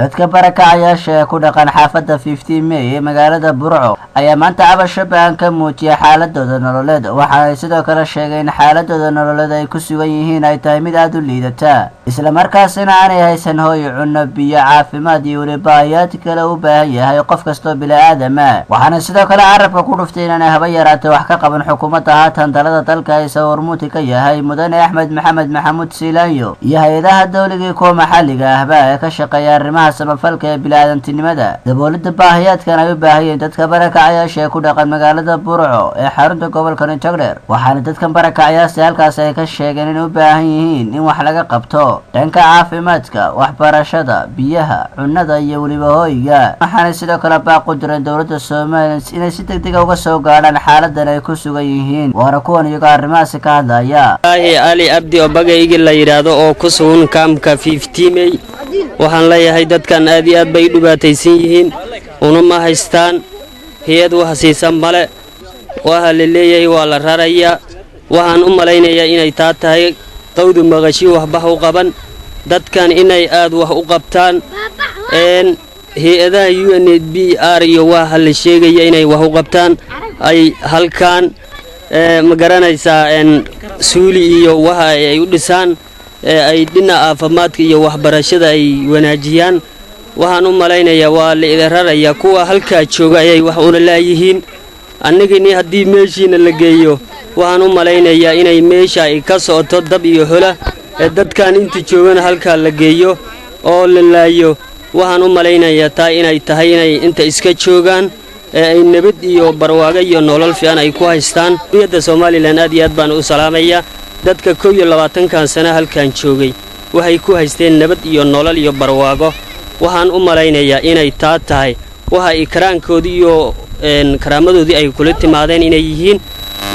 Dadka barakacayaasha ee ku dhaqan xaafadda 15 May ee magaalada Burco ayaa maanta cabasho ba'an ka muujiyay xaaladooda nololeed. Waxa ay sidoo kale sheegeen in xaaladooda nololeed ay ku sugan yihiin ay tahay mid aad u liidata, isla markaasina aanay haysan hooy, cunno, biyo, caafimaad iyo weliba baahiyaad kale u baahan yahay qof kastoo bini'aadama. Waxaana sidoo kale carabka ku dhuftay inaanay haba yaraatee wax ka qaban xukuumadda haatan talada dalka haysa hormuudka ka yahay Mudane Axmed Maxamed Maxamuud Siilaanyo iyo hay-adaha dowliga iyo kuwa maxalliga ahba ee ka shaqeeya arrimaha samafalka ee bini'aadantinimada. Daboolida baahiyaadkan ay u baahayeen dadka barakacayaasha ee ku dhaqan magaalada Burco ee xarunta gobolka Jagdheer, waxaana dadkan barakacayaasha halkaas ay ka sheegeen inay u baahan yihiin in wax laga qabto dhanka caafimaadka, waxbarashada, biyaha, cunnada iyo weliba hooyga. Waxaana sidoo kale baaq u direen dowladda Soomaaliya inay si degdeg ah uga soo gaadhaan xaaladan ay ku sugan yihiin. Waana kuwan iyagoo arrimahaasi ka hadlaya. Ali Abdi oo bagaygi la yidhaahdo oo ku sugan kaamka 15 May, waxaan leeyahay dadkan aad iyo aad bay u dhibaataysan yihiin, una ma haystaan hay-ad wax siisa male. Waxa la leeyahay waa la rarayaa. Waxaan u malaynayaa inay taa tahay qawdu maqashi waxbax u qaban dadkan, inay aad wax u qabtaan hay-adaha UNHCR iyo waxa la sheegaya inay wax u qabtaan ay halkan, ma garanaysaa, suuli iyo waxa ay u dhisaan, ay dhinaca caafimaadka iyo waxbarashada ay wanaajiyaan. Waxaan u malaynayaa waa la idin rarayaa, kuwa halkaa jooga ayay wax una laayihiin. Annagini haddii meeshiina la geeyo, waxaan u malaynayaa inay meesha ay ka socoto dab iyo hola, ee dadkan inta joogana halkaa la geeyo oo la laayo. Waxaan u malaynayaa taa inay tahay inay inta iska joogaan ee ay nabad iyo barwaago iyo nolol fiican ay ku haystaan. Dowladda Somaliland aad iyo aad baan u salaamayaa. Dadka 21-kan sano halkan joogay waxay ku haysteen nabad iyo nolol iyo barwaago. Waxaan u malaynayaa inay taa tahay waxa ay karaankoodii iyo karaamadoodii ay kula timaadeen inay yihiin.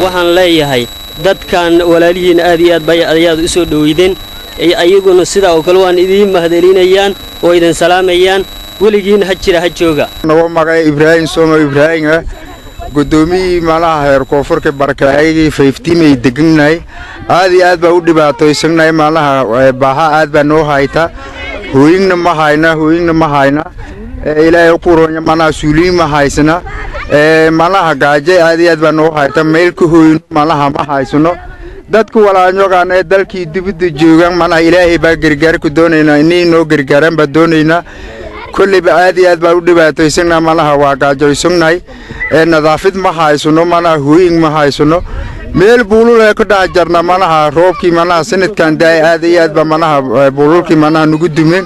Waxaan leeyahay dadkan walaalihiin aad iyo aad bay ayaad u soo dhoweydeen, ayaguna sidaa oo kale waan idiin mahadcelinayaan oo idin salaamayaan. Weligiin ha jira, ha jooga. Nagu magay Ibraahim Somo Ibraahim ah, guddoomiyihii malaha heer koonfurka barakacaygii 15 May degannahay. Aad iyo aad baa u dhibaataysannahay, maalaha baaha aad baa noo hayta. Hooyingna ma hayna, hooyingna ma hayna, Ilaahay ku ronya, malaha suuliyin ma haysana, malaha gaajo aad iyo aad baa noo hayta. Meel ka hooyino malaha ma haysano. Dadka walaalnyogaan ee dalkii dibadda joogaan, malaha Ilaahay baa gargaar ku doonaynaa, inay noo gargaaraan baa doonaynaa. Kolleyba aad iyo aad baan u dhibaataysannahay, malaha waa gaajoysannahay, nadaafid ma haysano, malaha hooying ma haysano. Meel buulul ee ku dhex jarna, malaha roobkii malaha sanadkan daay aad iyo aad baa malaha buululkii malaha nagu dumeen.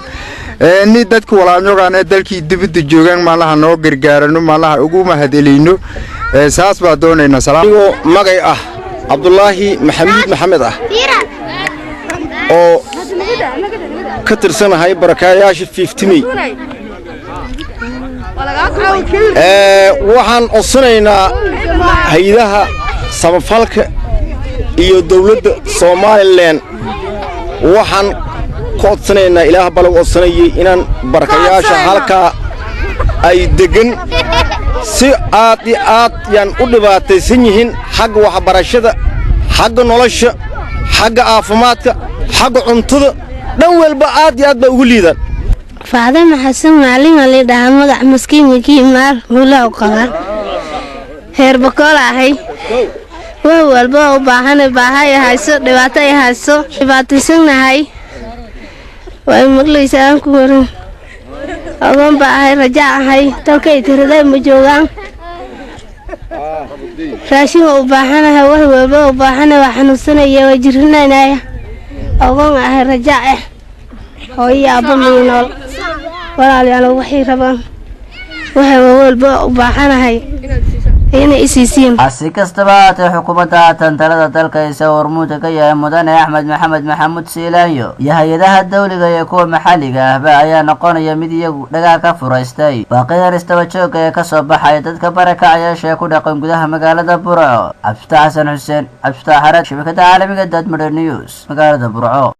Ni dadka walaalnyogaan ee dalkii dibadda joogaan malaha noo gargaarano, malaha ugu mahadcelino, saas baa doonaynaa. Anigoo magay ah Cabdulaahi Maxamuud Maxamed ah oo ka tirsanahay barakaayaasha 15 May, waxaan codsanaynaa hay-adaha samafalka iyo dawladda Somaliland. Waxaan ka codsanaynaa, Ilaah baa lagu codsanayay, inaan barakayaasha halkaa ay deggan si aad iyo aad yaan u dhibaataysan yihiin, xagga waxbarashada, xagga nolosha, xagga caafimaadka, xagga cuntada, dhan walba aad iyo aad baa ugu liidaan. Faadama Xasan Macalin waa lii dhahaa, magac maskiinkii maar hula u qabaan, heer Bakool ahay. Wax walba u baahana, baaha ay hayso, dhibaato ay hayso, dhibaataysannahay. Way maqlaysaa aan ku waran. Ogoon baa ahay, rajaac ahay, tolkay tiraday ma joogaan. Raashin waa u baahanahay, wax walba u baahanahay, waa xanuunsanaya, waa jirinanaya. Ogoon ahay, rajaac ah, hooyo aabba mii nool. Walaalayaal, waxay rabaan waxay walba u baahanahay inay isiisiin. Si kastaba haatee, xukuumadda haatan talada dalka isa hormuudka ka yahay Mudane Axmed Maxamed Maxamuud Siilaanyo iyo hay-adaha dawliga iyo kuwa maxalliga ahba ayaa noqonaya mid iyagu dhagaha ka furaystay baaqidan istaba joogga ee kasoo baxaya dadka barakacayaasha ee ku dhaqan gudaha magaalada Burco. Cabdifatax Xasan Xuseen, Cabdifatax Xarad, shabakada caalamiga Daadmadher News, magaalada Burco.